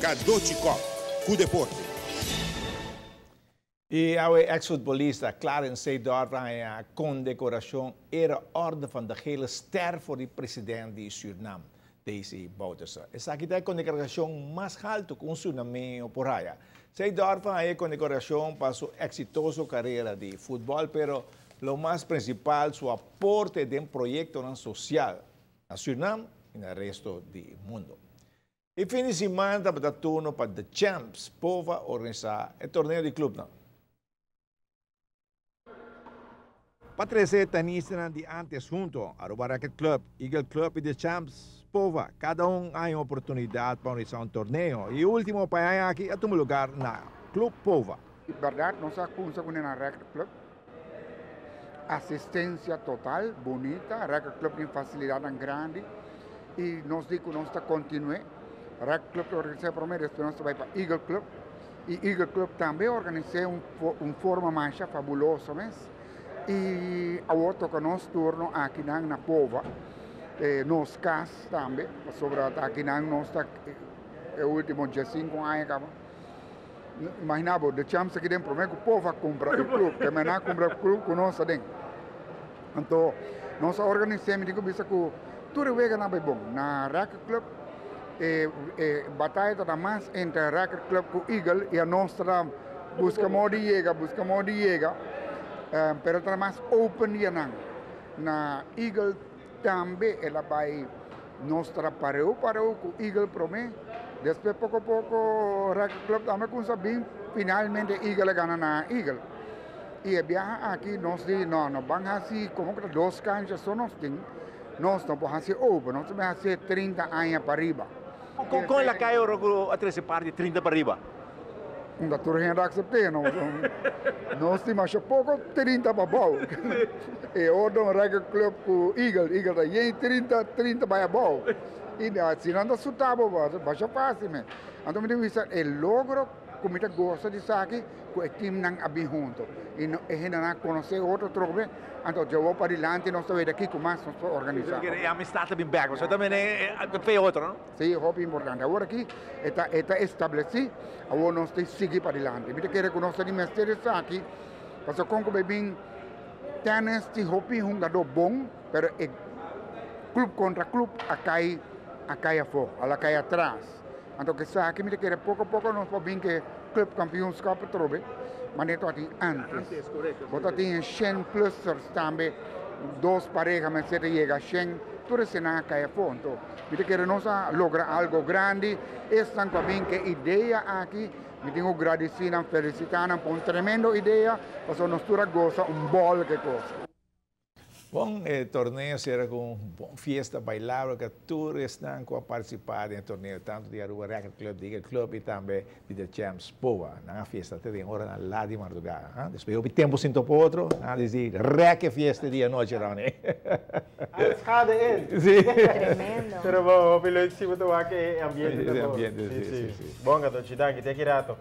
Cadochi Kock, cu deporte. Y e ex-futbolista Clarence Seedorf a haya condecoracion Ere Orde van de Gele Ster for di presidente di Suriname, Desi Bouterse. Esaki ta e condecoracion mas halto cu un Surinameño por haya. Seedorf a haya condecoracion pa su exitoso carera di futbol, pero lo mas principal, su aporte den proyecto social na Suriname y na resto di mundo. Y fin di siman tabata turno pa The Champs POVA organisa e torneo di club nan. Pa trece tenista di antes hunto, Aruba Racket Club, Eagle Club y The Champs POVA, cada un a haya oportunidad pa organisa un torneo. Y ultimo pa aki a tuma luga na Club POVA. Berdad, nos a cuminsa cu na Racket Club. Asistencia total, bunita, Racket Club tin facilidad grandi. Y nos di cu nos ta continua. Racket Club a organisa prome, despues nos bay pa Eagle Club. Y Eagle Club tambe a organisa un forma mas fabuloso mes. Y awor toca nos turno aki na POVA, nos cas tambe, sobre aki nos ta e ultimo 15 aña caba. Imagina bo, The Champs aki den prome cu POVA a cumpra e club, cu nan a cumpra e club cu nos aden. Anto, nos a organisa, mi di bisa cu tur wega a bay bon. Na Racket Club, bataya ta mas entre Racket Club cu Eagle y nos ta busca modo di yega, busca modo di yega, pero ta mas open ya nan. Na Eagle tambe el a bay, nos ta pareu pareu cu Eagle prome. Despues poco poco Racket Club tambe cu bin, finalmente Eagle a gana na Eagle. Y e biaha aki nos di no, no ban asina, como cu dos cancha so nos tin, nos no por haci open, nos bay haci 30 aña pa ariba. Con el a cay ora a trece parti 30 pa ariba? Unda tur hende acepta, no. Nos tin mas poco 30 pa abou. E otro Racket Club cu Eagle, Eagle ta yen 30, 30 pa abou. Y asina nan ta sutabo, basta facil, man. Anto, mi bisa, e logro cu mi ta gosta di esaki, cu e team nan a bin hunto. Y no, e hende nan conoce otro trobe, anto ya pa dilanti nos ta aki cu mas nos organisa. E amistad ta bin back, bo tambe e fe otro, no? Si, hopi importante. Awor aki ta estableci, awor nos ta sigui pa dilanti. Mi kier cu nos tin aki, paso con cu bin tennis tin hopi hungado bon, pero e club contra club a cay, a cay afo, a cay atras. Anto cu esaki mi kier poco poco nos por bin cu club kampioenschap trobe, maar net wat antes. Antes, correcto. Bo tin 100 plussers tambe, dos pareha, mas ta yega 100, tur esey a cay afo. Anto, mi kier nos logra algo grandi, esnan cu bin cu idea aki, mi tin cu gradici, felicita pa un tremendo idea, paso nos tur goza un bol cu cos. Bon, e torneo a cera cu un bon fiesta bailable cu tur esnan a participa den e torneo, tanto di Aruba Racket Club, di Eagle Club y tambe di The Champs POVA. Nan fiesta te den ora nan laat di madruga. Eh? Despues di tempo sin topa otro, nan di reke fiesta di anochi, Ronnie. Schade in. Si. Tremendo. Pero bon, hopi leuk si bo e ambiente. E ambiente, si. Bon, anto, danki, te aki rato.